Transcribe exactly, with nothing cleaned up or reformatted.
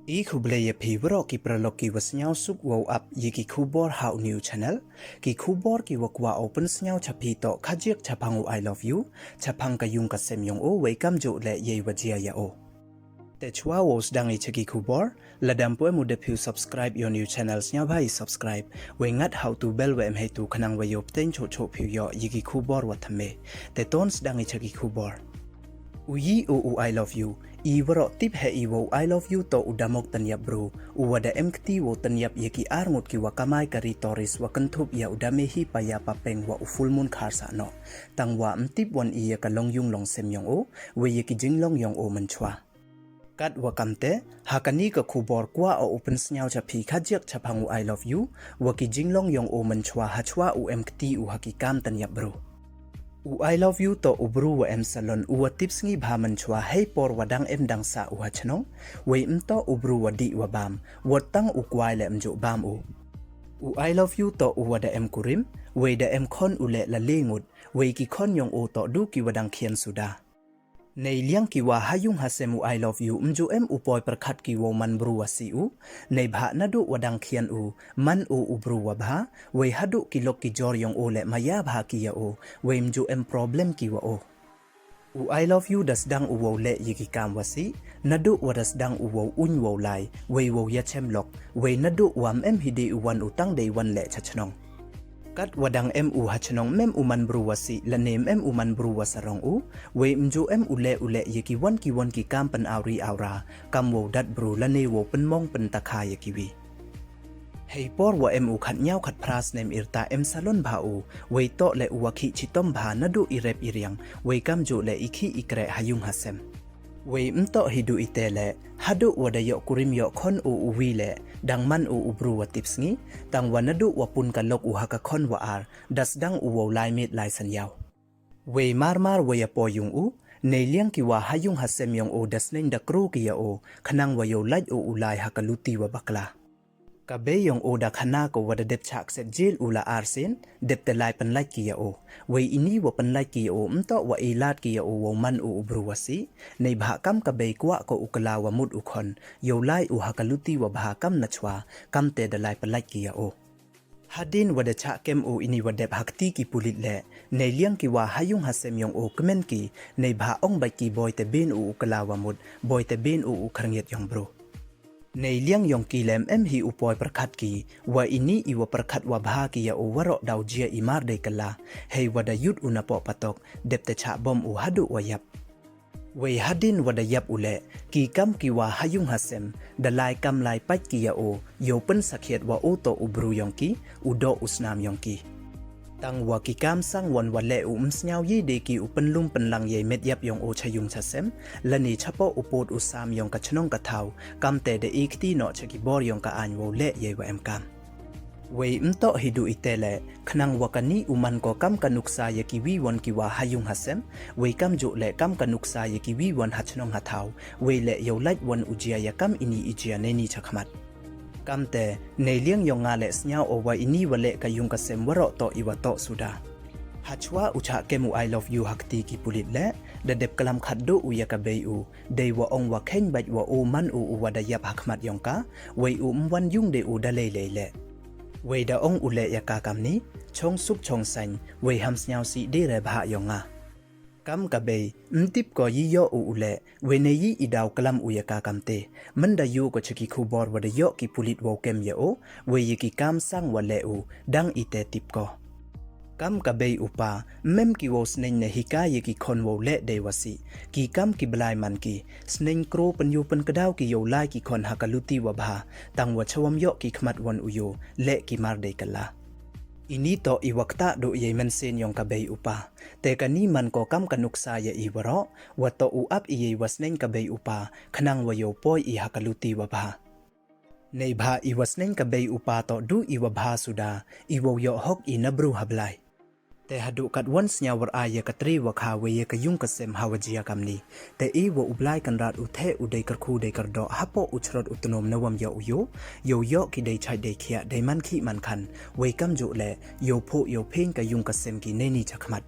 I khublei ïa phi waroh ki paralok ki wa sñiaw suk wow ap ïa ki khubor ha u new channel. Ki khubor ki wa kwah u pynsñiaw cha phi toh khajiak chaphang u I love you, chaphang ka yung ka sem yong u, wei kamjooh leh yei wa jia ïa u. Te chwa wow sdang i cha ki khubor, lada ym pu em u dep phi u subscribe ïa u new channel, sñiawbha i subscribe, wei ngat ha u tu bell wa em heitu khnang wa yoh pteng choh choh phi u yoh ïa ki khubor wa thymme. Te ton sdang i cha ki khubor. U yi u u I love you. I waroh tip hi i wa u I love you toh u damok tynyap bru, u wa da em kti wow tynyap ïa ki ar ngut ki wa kamai ka ri tourist wa kynthup ïa u Damehi Paya Papeng wa u Fullmoon Kharsahnoh. Tang wa ym tip wan i ïa ka long yung long sem yong u, wei ïa ki jinglong yong u mynchwa. Kat wa kamte, ha kani ka khubor kwah u pynsñiaw cha phi khajiak chaphang u I love you, wa ki jinglong yong u mynchwa hachwa u em kti u ha ki kam tynyap bru. U I love you toh u bru wa em salon u wa tip sngi bha mynchwa hei por wa dang em dang sah u ha chnong, wei ym toh u bru wa dih wa bam, wat tang u kwai leh ym jooh bam u. U I love you toh u wa da em kurim, wei da em khon u leh la le ngut, wei ki khon yong u toh du ki wa dang khian suda. Nei liang ki wa ha yung ha sem u I love you ym jooh em u poi pyrkhat ki wow man bru wa sih u, neibhah naduh wa dang khian u, man u u bru wa bha, wei haduh ki lok ki jor yong u leh maya bha ki ïa u, wei ym jooh em problem ki wa u. U I love you da sdang u wow leh ïa ki kam wa sih, naduh wa da sdang u wow uiñ wow lai, wei wow ïa chem lok, wei naduh wa ym em hi de u wan u tang dei wan leh cha chnong. Kat wa dang em u ha chnong ym em u man bru wa sih, lane ym em u man bru wa sarong u, wei ym jooh em u leh u leh ïa ki wan ki wan ki kam pyn awri awra, kam wow dat bru lane wow pynmong pyntakha ïa ki wi. Hei por wa em u khatñiaw khatphra snem yrta em salon bha u, wei toh leh u wa khih chitom bha naduh i rep i riang, wei kamjooh leh i khih i kreh ha yung ha sem. Wei ym toh hi du ite leh, haduh wa da yoh kurim yoh khon u u wi leh, dang man u u bru wa tip sngi, tang wa naduh wa pun ka lok u ha ka khon wa ar, da sdang u wow lai miet lai san ïaw. Wei mar mar wa ïa poi yung u, nei liang ki wa ha yung ha sem yong u da sneng da kru ki ïa u, khnang wa yoh lait u u lai ha ka luti wa bakla. Ka bei yong u da khana ko wa da dep chah kset jil u la ar sien, dep te lai pynlait ki ïa u. Wei ini wa pynlait ki ïa u ym toh wa i lad ki ïa u wow man u u bru wa sih, neibhah kam ka bei kwah ko u kylla wa mut u khon, yow lai u ha ka luti wa bha kam na chwa, kam te da lai pynlait ki ïa u. Hadien wa da chah kem u ini wa dep ha kti ki pulit leh, nei liang ki wa ha yung ha sem yong u kmen ki, neibhah ong bait ki boi te bin u u kylla wa mut, boi te bin u u khyrngiat yong bru. Nei liang yong ki leh ym em hi u poi pyrkhat ki, wa ini i wa pyrkhat wa bha ki ïa u waroh daw jia i mar dei kylla, hei wa da yut u na poh patok, dep te chah bom u haduh wa ïap. Wei hadien wa da ïap u leh, ki kam ki wa ha yung ha sem, da lai kam lai pait ki ïa u, yow pynsakhiat wa u toh u bru yong ki, u doh u snam yong ki. Tang wa ki kam sang wan wa leh u ym sñiaw yei de ki u pynlum pynlang yei met ïap yong u cha yung cha sem, lane cha poh u pud u sam yong ka chnong ka thaw, kam te da i kti noh cha ki bor yong ka aiñ wow leh yei wa em kam. Wei ym toh hi du ite leh, khnang wa kani u man ko kam ka nuksa ïa ki wi wan ki wa ha yung ha sem, wei kamjooh leh kam ka nuksa ïa ki wi wan ha chnong ha thaw, wei leh yow lait wan u jia ïa kam ini i jia neini cha khmat. Kam te, nei liang yong nga leh sñiaw o wa ini wa leh ka yung ka sem waroh toh i wa toh suda. Hachwa u chah kem u I love you ha kti ki pulit leh, da dep klam khatduh u ïa ka bei u, dei wa ong wa kheiñ bait wa u man u u wa da ïap ha khmat yong ka, wei u ym wan yung de u da lei lei leh. Wei da ong u leh ïa ka kamni, chong suk chong saiñ, wei ham sñiaw sih de re bhah yong nga. Kam ka bei, ym tip ko yi yoh u u leh, wei ne yi i daw klam u ïa ka kam te. Mynda yu ko cha ki khubor wa da yoh ki pulit wow kem ïa u, wei ïa ki kam sang wa leh u, dang ite tip ko. Kam ka bei u pa, ym em ki wow sneng ne hikai ïa ki khon wow leh dei wa sih. Ki kam ki blai man ki, sneng kro pynyu pynkdaw ki yow lai ki khon ha ka luti wa bha, tang wa cha wam yoh ki khmat wan u yu, leh ki mar dei kylla. Ini toh i wa ktah duh yei mynsiem yong ka bei u pa. Te kani man ko kam ka nuksa ïa i waroh, wa toh u ap i yei wa sneng ka bei u pa, khnang wa yow poi i ha ka luti wa bha. Neibhah i wa sneng ka bei u pa toh du i wa bha suda, i wow yoh hok i na bru ha Blai. Te haduh katwan sñiaw war ai ïa ka tre wa kha wei ïa ka yung ka sem ha wa jia kamni. Te i wa u Blai Kynrad u theh u dei kyrkhu dei kyrdoh hapoh u chrot u tnum na wam ïa u yu, yow yoh ki dei chait dei khiah dei man khih man khan, wei kamjooh leh, yow phuh yow phieng ka yung ka sem ki neini cha khmat.